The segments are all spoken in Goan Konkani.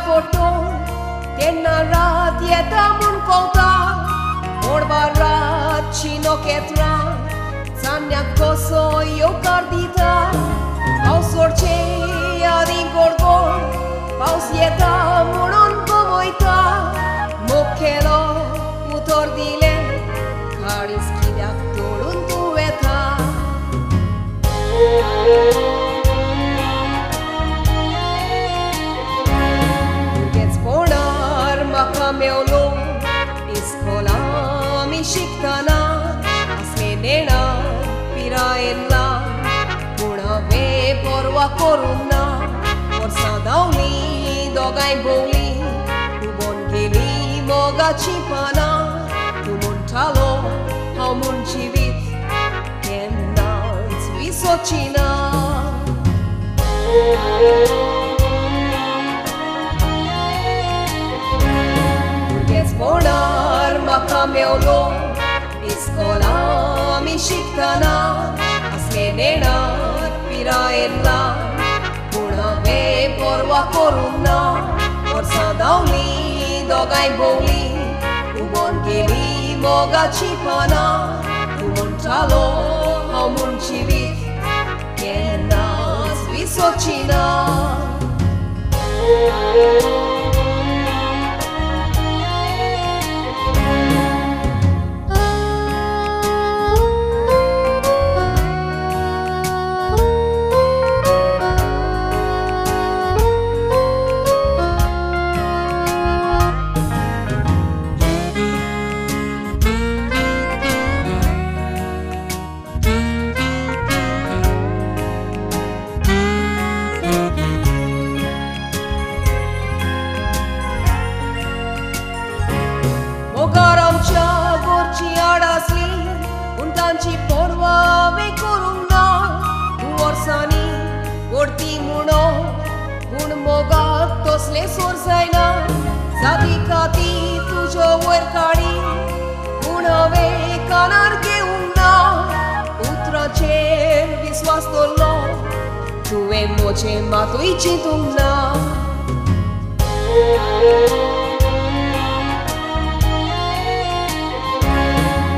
फोटो तेन्ना रात येता म्हूण कळटा मोडबा रातची नखेत्रां चान्न्याक कसो येवकार दिता पावस सोडचे आनी गोड गोड पावस येता म्हणून गमयता मोग केलो उतर दिलें काळीज कित्याक तोडून तूं वेता. भुरगेंचपणार म्हाका मेवलो इस्कोला आमी शिकतना आसलें नेणा पिरायेन ल्हान पूण हांवें पर्वा करूंक ना वर्सां धांवलीं दोगांय भोंवलीं उबोन गेलीं मोगाचीं पानां तूं म्हणटालो हांव म्हूण जिवीत केन्नाच विसरची ना. भुरगेंचपणार म्हाका मेवलो इस्कोला आमी शिकतना आसलें नेणा पिरायेन ल्हान पूण हांवें पर्वा करूंक ना वर्सां धांवलीं दोगांय भोंवलीं उबोन गेलीं मोगाचीं पानां तूं म्हणटालो हांव म्हूण जिवीत केन्नाच विसरची ना. मोगार आमच्या घरची आड आसली पूण तांची पर्वा हांवें करूंक ना तूं वर्सांनी व्हडती म्हणून पूण मोगाक तसलें सोर जायना जाती खाती तुज्यो वयर काडी पूण हांवें कानार घेवंक ना उतराचेर विस्वास दवरलो तुवें म्हजें मातूय चिंतूंक ना.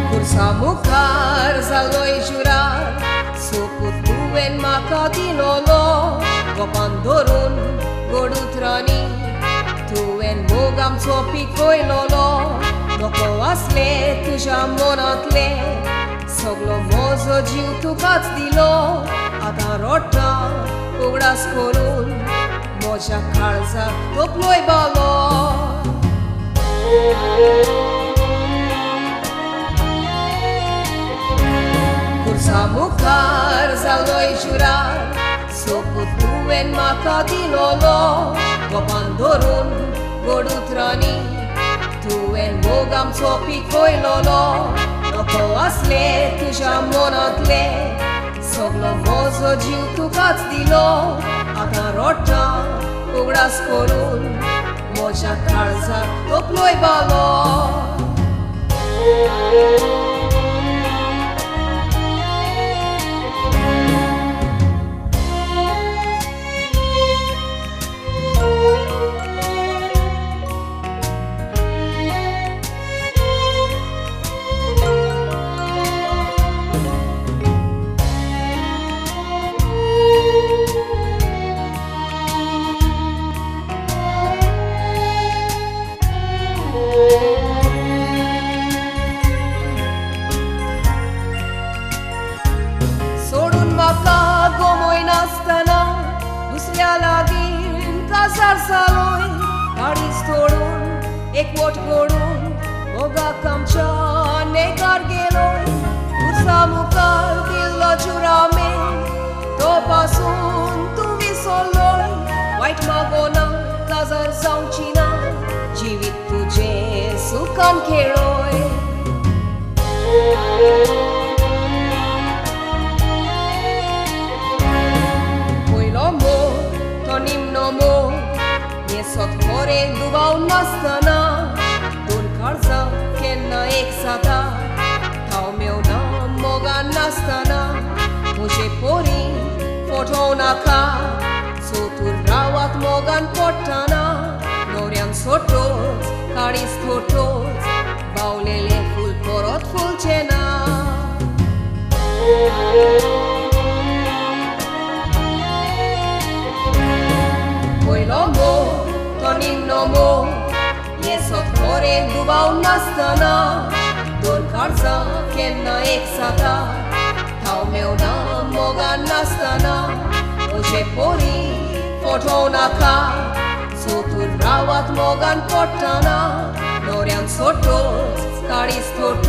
खुर्सा मुखार जालोय जुरार सोपूत तुवें म्हाका दिलोलो गोपान धरून गोड उतरांनी तुवें मोग आमचो पिकयलोलो नको आसलें तुज्या मनांतलें सगलो म्हजो जीव तुकाच दिलो आतां रडटा उगडास करून म्हज्या काळजाक तोपलोय बालो. खुर्सा मुखार जालोय जुरार सोपूत तुवें म्हाका दिलोलो गोपान धरून गोड उतरांनी तुवें मोग आमचो पिकयलोलो नको आसलें तुज्या मनांतलें सगलो म्हजो जीव तुकाच दिलो आतां रडटा उगडास करून म्हज्या काळजाक तोपलोय बालो. सोडून म्हाका गमय नासतना दुसऱ्या लागीं काजार जालोय काळीज तोडून एकवट घडून मोगाक आमच्या नेकार गेलोय खुर्सा मुखार दिल्लो जुरामेन तो पासून तूं विसरलोय वायट मागोना काजार जावची ना जिवीत तुजें सुखान खेळोय. पयलो मोग तो निमणो मोग हें सत खरें दुबाव नासतना दोन काळजां केन्ना एक जाता ठाव मेवना मोगान नासतना म्हजे पोरी फटोवं नाका सोतूर रावात मोगान पडटना. काळीज थोटोच, बावलेलें फूल परत फुलचें ना. पयलो मोग तो निमणो मोग हें सत खरें दुबाव नासतना, दोन काळजां केन्ना एक जाता थाव मेवना मोगान नासतना. अशें परी फटोवं नाका, सोतून रावात मोगान पडटना, न्हवऱ्यान सोटोच काळीज थोटोच.